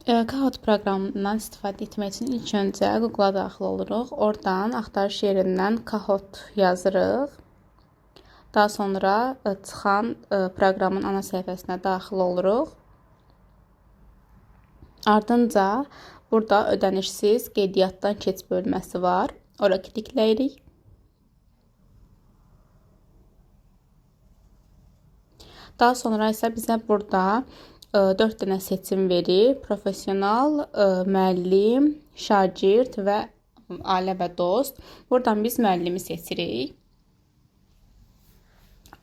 Kahoot proqramından istifadə etmək üçün ilk öncə Google-a daxil oluruq. Oradan axtarış yerindən Kahoot yazırıq. Daha sonra çıxan proqramın ana səhifəsinə daxil oluruq. Ardınca burada ödənişsiz qeydiyyatdan keç bölməsi var. Ora klikləyirik. Daha sonra isə bizə burada 4 dənə seçim verir. Professional, müəllim, şagird və ailə və dost. Buradan biz müəllimi seçirik.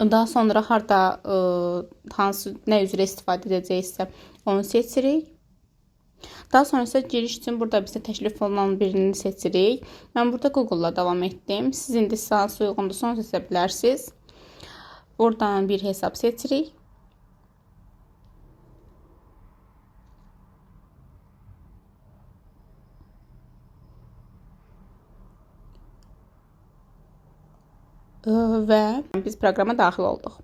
Daha sonra harda hansı nə üzrə istifadə edəcəksə onu seçirik. Daha sonra isə giriş üçün burada bizə təklif olunan birini seçirik. Mən burada Google-la davam etdim. Siz indi sizə hansı uyğundursa onu seçə bilərsiniz. Buradan bir hesab seçirik. Və biz proqrama daxil olduq.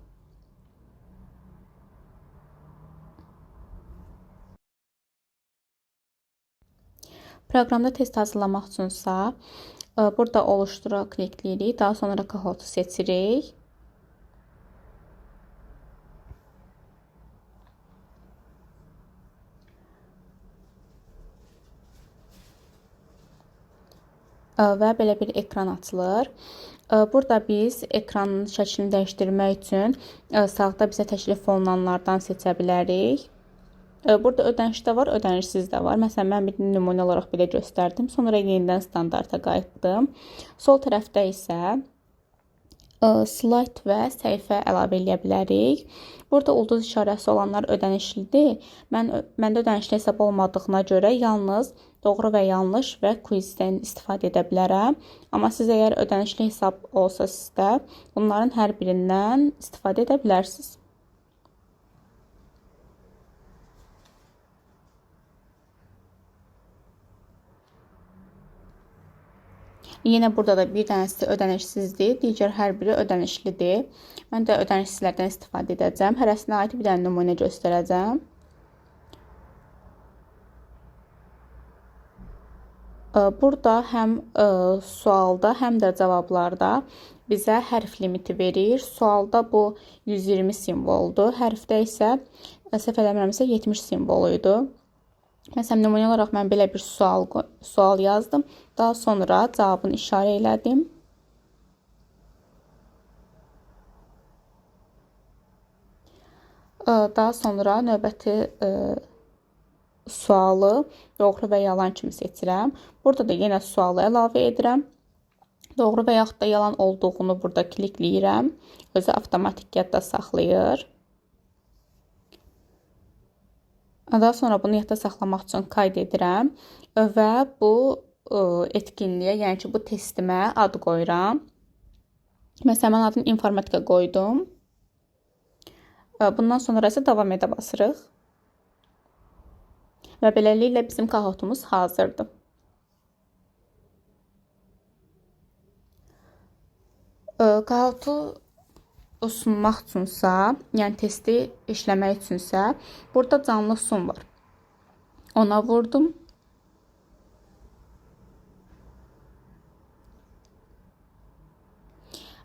Proqramda test hazırlamaq üçünsə burada oluşdura klikləyirik. Daha sonra Kahoot-u seçirik. Və belə bir ekran açılır. Burada biz ekranın şəklini dəyişdirmək üçün sağda bizə təklif olunanlardan seçə bilərik. Burada ödəniş də var, ödənişsiz də var. Məsələn, mən bir nümunə olaraq belə göstərdim. Sonra yenidən standarta qayıtdım. Sol tərəfdə isə slayd və səhifə əlavə eləyə bilərik. Burada ulduz işarəsi olanlar ödənişlidir. Məndə ödənişli hesab olmadığına görə yalnız doğru və yanlış və quizdən istifadə edə bilərəm. Amma siz əgər ödənişli hesab olsa sizdə, bunların hər birindən istifadə edə bilərsiniz. Yenə burada da bir dənəsi ödənişsizdir, digər hər biri ödənişlidir. Mən də ödənişsizlərdən istifadə edəcəm. Hərəsinə aid bir dənə nümunə göstərəcəm. Burada həm sualda, həm də cavablarda bizə hərf limiti verir. Sualda bu 120 simvoldur. Hərfdə isə səhv eləmirəmsə 70 simvolu idi. Məsələn, nümunə olaraq mən belə bir sual yazdım. Daha sonra cavabını işarə elədim. Daha sonra növbəti sualı doğru və yalan kimi seçirəm. Burada da yenə sualı əlavə edirəm. Doğru və yaxud da yalan olduğunu burada klikləyirəm. Özü avtomatik yadda saxlayır. Daha sonra bunu yadda saxlamaq üçün qayd edirəm və bu etkinliyə, yəni ki, bu testimə ad qoyuram. Məsələn, mən adını informatika qoydum. Bundan sonra isə davam edə basırıq. Və beləliklə bizim Kahoot-umuz hazırdır. Kahoot-u sunmaq üçünsə, yəni testi işləmək üçünsə, burada canlı sun var. Ona vurdum.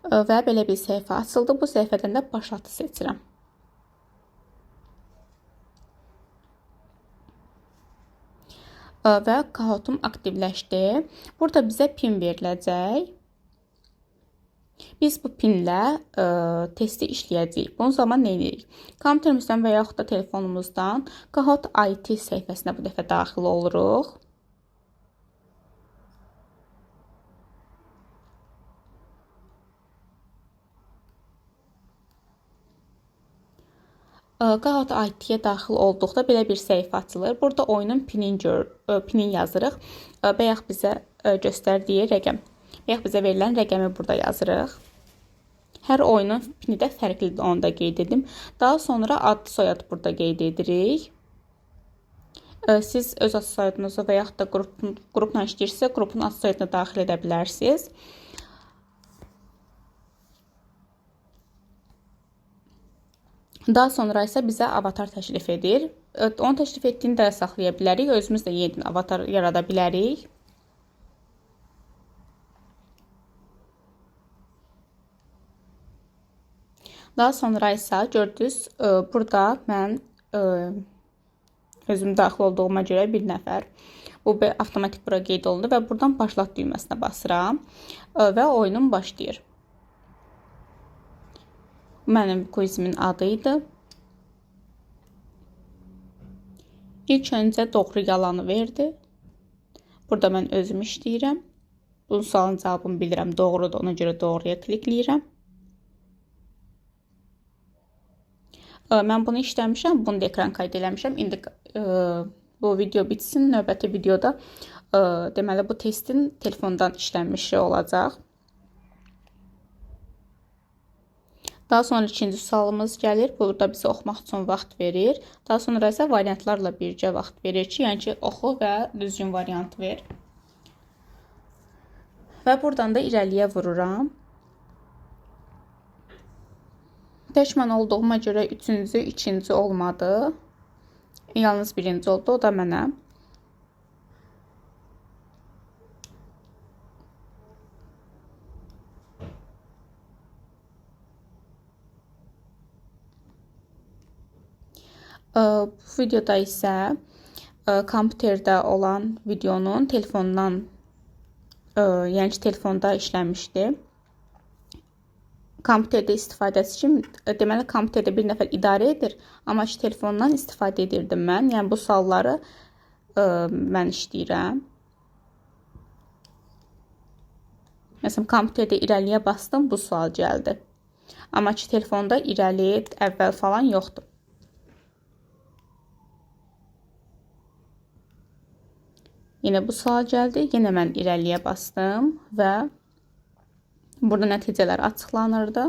Və belə bir səhifə açıldı. Bu səhifədən də başlatı seçirəm. Və Kahoot-um aktivləşdi. Burada bizə pin veriləcək. Biz bu pinlə testi işləyəcəyik. Bunun zaman nə edirik? Kompüterimizdən və yaxud da telefonumuzdan Kahoot IT səhifəsinə bu dəfə daxil oluruq. Kahoot IT-yə daxil olduqda belə bir səhifə açılır. Burada oyunun pinin yazırıq. Bayaq bizə göstərdiyi rəqəm. Bayaq bizə verilən rəqəmi burada yazırıq. Hər oyunun pini də fərqlidir, onu da qeyd edim. Daha sonra ad, soyad burada qeyd edirik. Siz öz ad soyadınızı və yaxud da qrupla işləyirsinizsə, qrupun ad soyadını daxil edə bilərsiniz. Daha sonra isə bizə avatar təklif edir. Onu təklif etdiyini də saxlaya bilərik. Özümüz də yenidən avatar yarada bilərik. Daha sonra isə gördünüz, burada mən özüm daxil olduğuma görə bir nəfər bu avtomatik bura qeyd olundu və buradan başlat düyməsinə basıram və oyunum başlayır. Mənim quizimin adı idi. İlk öncə doğru yalanı verdi. Burada mən özüm işləyirəm. Bunun sualın cavabını bilirəm, doğrudur, ona görə doğruya klikləyirəm. Mən bunu işləmişəm, bunu da ekran qeyd eləmişəm. İndi bu video bitsin, növbəti videoda deməli bu testin telefondan işlənmişi olacaq. Daha sonra ikinci sualımız gəlir. Burada bizə oxumaq üçün vaxt verir. Daha sonra isə variantlarla bircə vaxt verir ki, yəni ki, oxu və düzgün variant ver. Və buradan da irəliyə vururam. Tək mən olduğuma görə üçüncü, ikinci olmadı. Yalnız birinci oldu, o da mənə. Bu videoda isə kompüterdə olan videonun telefondan, yəni ki, telefonda işlənmişdi. Kompüterdə istifadəsi üçün, deməli kompüterdə bir nəfər idarə edir, amma ki, telefondan istifadə edirdim mən. Yəni bu sualları mən işləyirəm. Məsələn, kompüterdə irəliyə bastım, bu sual gəldi. Amma ki, telefonda irəli, əvvəl falan yoxdur. Yenə bu sual gəldi. Yenə mən irəliyə bastım və burada nəticələr açıqlanırdı.